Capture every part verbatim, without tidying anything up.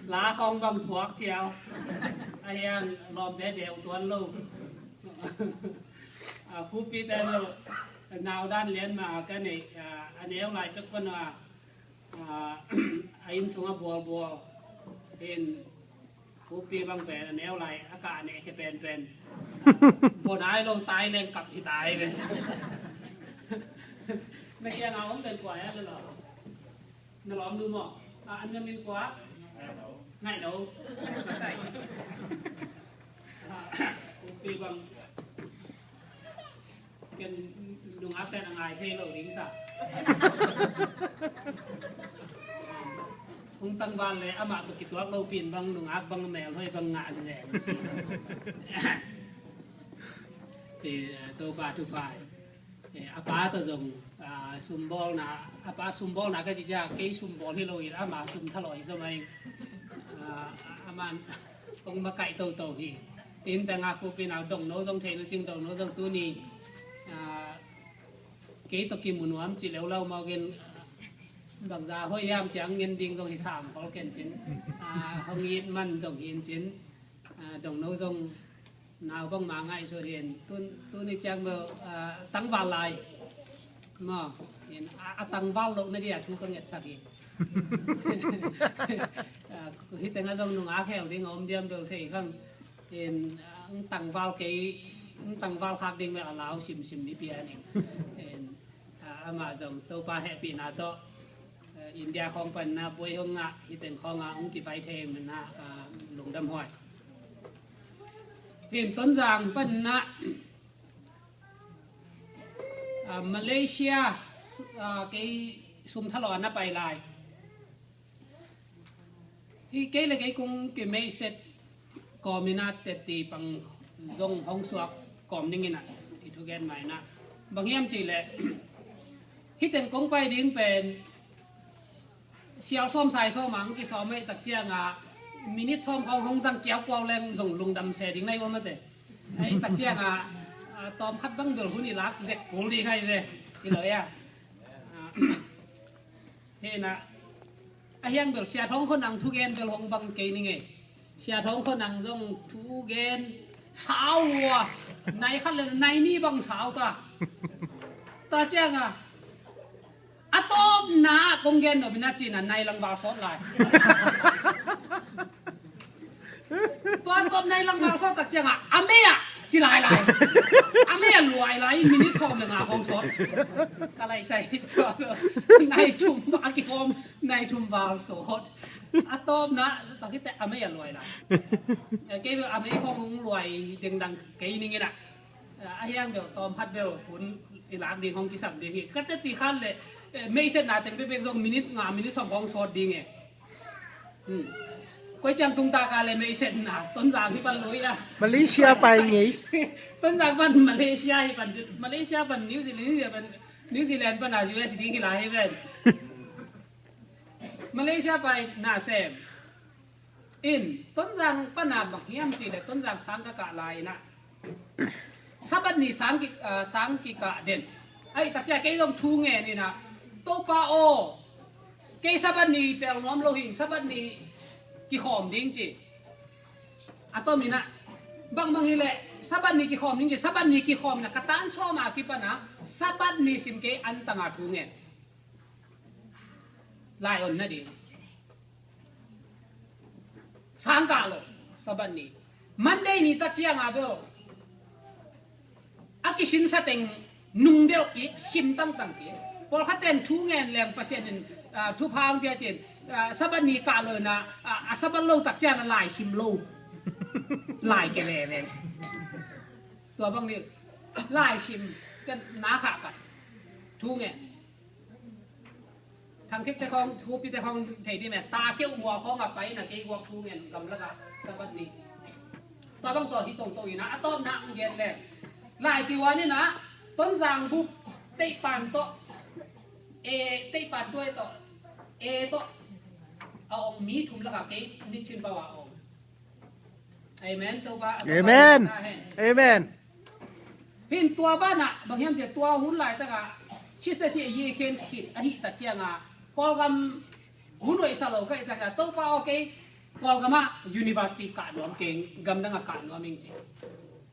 La khawng bang thuak thiau. A hiang lawmte deu tuan lo. A, khupi te lo. Nau dan lian ma ka nei, a, a neu lai pek pan a, a, a inn sung a bual bual. Hin khupi bang pen a neu lai a ka ne khe pen pen. Bo nai lo tai leng kap hi tai ve. Na kiang a om pen kua ya lo. Na lawm nu maw? A, an na min kua? Ngaih lo. Sai. A, khupi bang. Ken nungak ten a ngai thei lo ding sa. Hong tangval le amah tawh kituak lo pin bang nungak bang mel hoi bang ngah le. Te, eh, Topa thupha. Eh, a pa tawh zong, ah, sumbawlna, a pa sumbawlna ka ci ciang, kei sumbawl hi lo in, ama sum thalawh hi zaw mai. Ah, a man hong makaih toto hi. Tin teng a khupi nau dongno zong thei nu cing dongno zong tuni. Ah, kei tawh kimu nuam ci leuleu mawk in, ah, bangza hoih hiam ciang ngen ding zong hi sam khol ken cin. Ah, hong it man zong hi in cin. Ah, dongno zong nau bangmah ngaihsut hin, tun, tuni ciang bel, ah, tangval lai. Maw, hin, a, a tangval lohna dia thu ka ngetsak hi. Ah, hih tengah zong nungak khel ding a om diam bel thei khang. Hin, ah, ang tangval kei, ang tangval khak ding bel a lau simsim mi pia ning. Hin, ah, amah zong Topa hehpihna tawh, ah, India khawng panna buai hong ngah, hih teng khawng ah hong kivai thei manna, ah, lungdam huai. Hin Tonzang panna, ah, Malaysia, ah, kei sum thalawh a na pai lai. Hi kei le kei kong kimeiset kawm in a teti pang zong hong suak kawm ning in a, i thugen mai na. Bang hiam cih leh, hih teng kong pai ding pen, sial sawm sai sawm ang kisawm ei tak ciang a, minit sawm khawng hong zang kiau kuau leng zong lungdam se ding na i om a te. Ei tak ciang a, a, tawm khat bang bel hun i lak zek kul ding hai ve. I lo ia. A, hi na, a hiang bel Sia Thawng Khon Ang thugen bel hong bang kei ning ei. Sia Thawng Khon Ang zong thugen sau lua. Nai khat le nai ni bang sau ta. Ta ciang a, a tawpna kong gen nop in a cin a nai lang val sawt lai. Tua tawp nai lang val sawt tak ciang a, a mei ah ci lai lai. A mei ah luai lai, minit sawm le nga khawng sawt. Ka lai sai tua nai thum a kikhawm, nai thum val sawt. A tawpna tak hi te a mei ah luai lai. Kei bel a mei khawng luai dengdang kei ning in a. A hiang bel tawm khat bel hun i lak ding hong kisam ding hi. Ka teti khat le, eh, meisetna teng bekbek zong minit nga, minit sawm hong sawt ding e. Hmm. Koi ciang tung ta ka le meisetna, Tonzang hi pan lui a. Malaysia pai ngei. Tonzang pan Malaysia hi pan, Malaysia pan New Zealand, New Zealand pan, New Zealand pan a U S ding hi lai hi ven. Malaysia pai na sem. In, Tonzang pana bang hiam cih leh Tonzang sang ka kah lai in a. Sabbath ni sang ki, ah, sang kikah den. Ai, tak ciang kei zong thu ngen in a. Topa aw, kei Sabbath ni pel nuam lo hi, Sabbath ni kikhawm ding ci. A tom in a. Bangbang hi leh, Sabbath ni kikhawm ding ci, Sabbath ni kikhawm na ka tan sawm a kipan a, Sabbath ni sim kei an tang a thu ngen. Lai on na ding. Sang kah lo, Sabbath ni. Monday ni ta ciang a bel. A kisinsa teng nungdelh ki, sim tangtang ki. Pawlkhat ten thu ngen leng Pasian in, ah, thupha hong pia cin, ah, Sabbath ni kah lo na, ah, a Sabbath lo tak ciang a lai sim lo. Lai ke le le. Tua bang ni, lai sim, ken na kha ka. Thu ngen. Thang khek te khawng, thupi te khawng thei dih meh, ta kheuh mua khawng a pai na kei guak thu ngen gamlak ah, Sabbath ni. Tua bang tawh hi toto in a, a tawpna ang gen leng. Lai kiwan in a, Tonzang bup, teihpan tawh, e, teihpan tuai tawh, e tawh, a ong mi thum lak ah kei ni chin pau a ong. Amen. Topa, Topa Amen. Topa hen. Amen. Hin tua banah, bang hiam cih tua hun laitak ah, sisa si a yi khen khit, ahi tak ciang ah, Kawlgam hun hoih sa lo ka hi tak ah, Topa aw kei, Kawlgam ah university kah nuam keng, gamdang a kah nuam ing ci.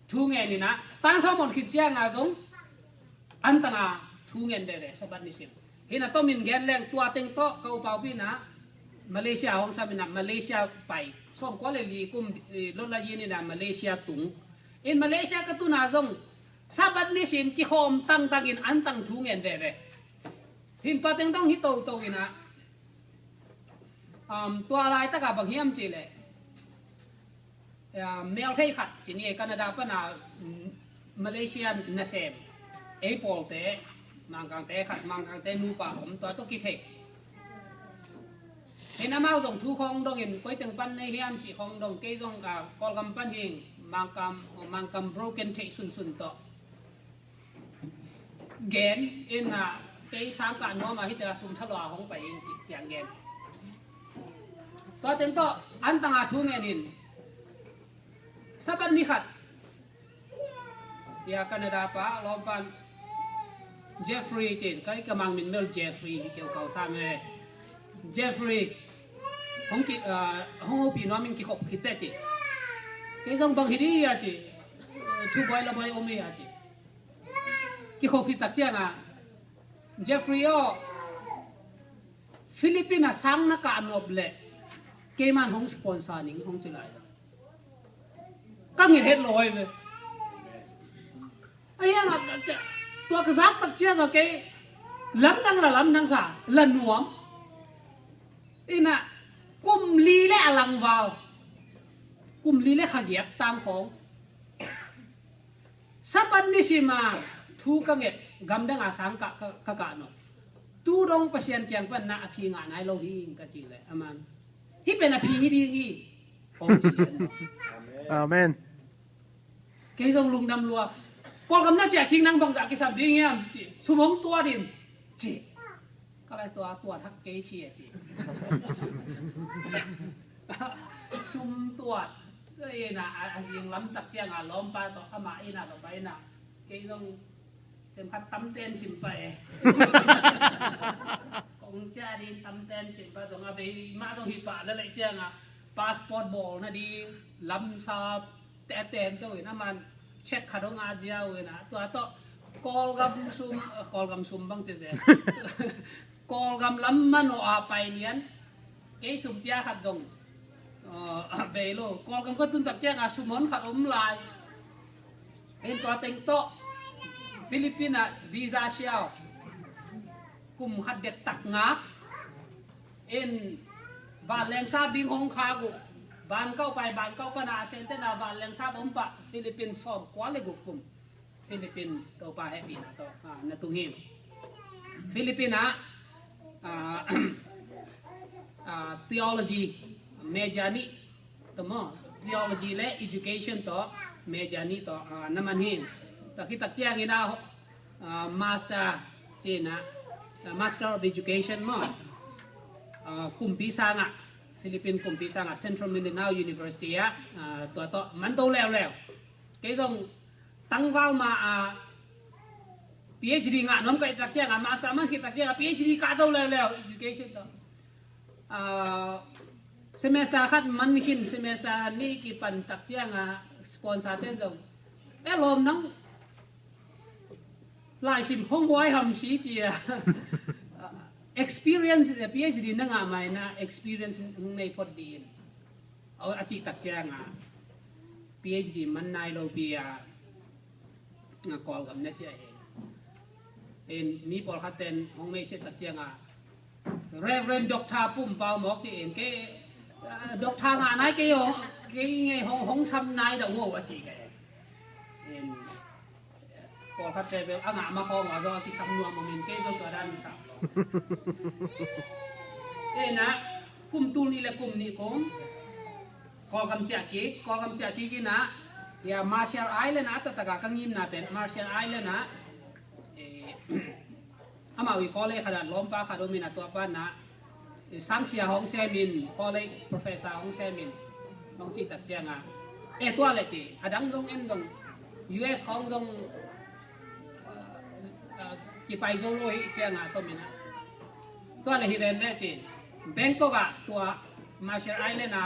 Thu ngen in ah, tan sawm on khit ciang a zong antang a thu ngen veve, Sabbath nisim. Hi in ah tomin gen leng tua teng tawh ka upaupi in ah Malaysia hong sam in ah Malaysia pai. Sawmkua le li kum, eh, lotla yin in ah Malaysia tung. In Malaysia ka tun a zong Sabbath nisim kikhawm tangtang in antang thu ngen veve. Hi in tua teng dong hi toto in ah, um, tua laitaka bang hiam cih leh, um, melthei khat ci ni, Canada pan a, um, Malaysia nasem, ei pawlte, Mangkangte khat, Mangkangte nupa om, tua tawh kithei. Hi in amau zong thu khawng dong in, koi teng pan nei hiam cih khawng dong, kei zong, ah, Kawlgam pan hi ing, Mangkam, Mangkam broken theih sunsun tawh gen in ah, kei sang kah nuam a, hi teng a sum thalua hong pai ing ci ciang gen. Tua teng tawh antang a thu ngen in, Sabbath ni khat, ya, Canada pa, lawmpan Jeffrey ci in, kai ka Mang min bel Jeffrey hi keu kau sam e. Jeffrey, hong ki, ah, hong hopih nuam ing, kikhop khit teh ci. Kei zong bang hi di a ci. Thu buai la buai om hi a ci. Kikhop khit tak ciang a, Jeffrey aw, Philippine a sang na kah nop leh keiman hong sponsor ning, hong ci lai. Ka ngin het lo hi ve. Ahi hang a, ka, ka, tua ka zak tak ciang a kei lamdang la lamdang sa, la nuam. Hi in ah kum li le a langval, kum li le kha giat tang khawng, Sabbath nisim a thu ka nget, gamdang a sang ka, ka, ka kah nop. Tu dong Pasian kiang pan na a phi ngah nai lo hi ing ka ci leh, aman, hi pen a phi hi ding hi, hong ci lian. Amen. Kei zong lungdam lua. Kawlgam na ciah kik nang bangzah kisam ding hiam ci. Sum hong tuat in ci. Ka lai tua, tua thak kei si a ci. Sum tuat. Ina a, a zing lam tak ciang a lawmpa tawh ama ina va pai na. Kei zong tem khat tamten sim pah e. Kong cia di tamten sim pah zong a bei mah zong hi pah la leh ciang a passport bawl na ding lamsa teten to in aman check khat hong a zia uh in a tua tawh Kawlgam sum, Kawlgam sum bang ci zen. Kawlgam lam manawh a pai lian. Kei sum pia khat zong, uh, bei lo. Kawlgam ka tun tak ciang a sum hon khat om lai. In tua teng tawh Philippine ah visa siau kum khat dektak ngak. In vanleng sap ding hong khak uh. Bankau pai, Bankau pan a Ascente na vanleng sap om pah, Philippine sawmkua le guk kum. Philippine Topa hehpihna tawh, ah, na tung hi. Philippine ah, ah, ah, theology major nih tawh maw, theology le education tawh major nih tawh, ah, na man hi. Tua khit tak ciangin ah, ah, master ci-in ah, ah, Master of Education maw, ah, kumpi sangah, Philippine kumpi sangah Central Mindanao University ah, ah, tua tawh man to leuleu. Kei zong tangval ma a PhD ngah nuam ka hih tak ciangah, master man khit tak ciangah PhD kah to leuleu, education tawh. Ah, semester khat man khin, semester nih kipan tak ciangah sponsor ten zong, "E lawm, nang laisim hong huai ham si," ci a. Experience, PhD na ngah mai na experience hong nei phot dih in. A, a cih tak ciangah PhD man nai lo pi a, a Kawlgam na ciah hi. In mi pawlkhat ten hong message tak ciangah Reverend Doctor Pum Pau mawk ci in, kei, ah, Doctor ngah nai kei hong, kei ngei hong, hong sam nai dah uh a ci kei. In Pawlkhatte bel a ngah ma khawng a zong a kisam nuam om in kei zong tua dan kisam lo. Ena kum tul nih le kum nih kum Kawlgam ciah kik, Kawlgam ciah kik ina, ya, Marshall Island a taktak a ka ngimna pen Marshall Island a, eh, amau i college khat a lawmpa khat om in a tua pa na sangsia hong sem in, college professor hong sem in, hong cih tak ciangin, eh, tua le ci, a dang zong en zong, U S khong zong, uh, uh, kipai zo lo hi ciangin, tom in a. Tua le hi ven le ci, Bangkok ah tua Marshall Island a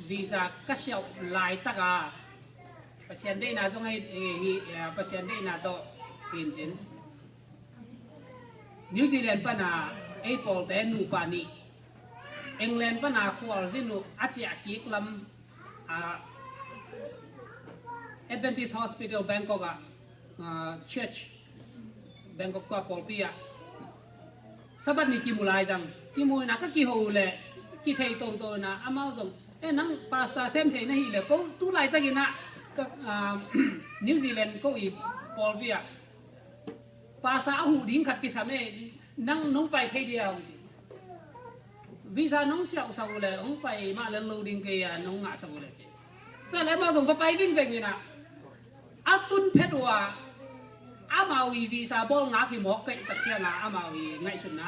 visa ka siauh laitaka Pasian deihna zong hi, hi, hi, Pasian deihna tawh hi in cin. New Zealand pana ei pawlte nupa nih England pana khualzin uh a ciah kik lam, ah, Adventist Hospital Bangkok ah, ah, church Bangkok tua pawlpi ah Sabbath ni kimu lai zang, kimu ina ka kiho uh leh kithei toto ina amau zong, "Eh, nang pastor sem thei na hi leh ko tu laitakin ah ka, ah, New Zealand ko i pawlpi ah pastor a huh ding khat kisam e, nang nong pai thei dia?" hong ci. "Visa nong siauhsak uh leh hong pai mah lel lo ding kei a, nong ngahsak uh leh," ci. Tua leh amau zong va pai vingveng ina a tun phet uh a, amau i visa bawl ngak hi mawk kei tak cianga amau i ngaihsutna,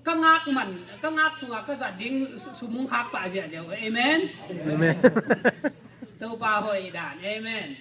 ka ngak man, ka ngak sunga ka zat ding sum hong khak pah ziahziah uh. Amen. Amen. Topa hoih dan. Amen.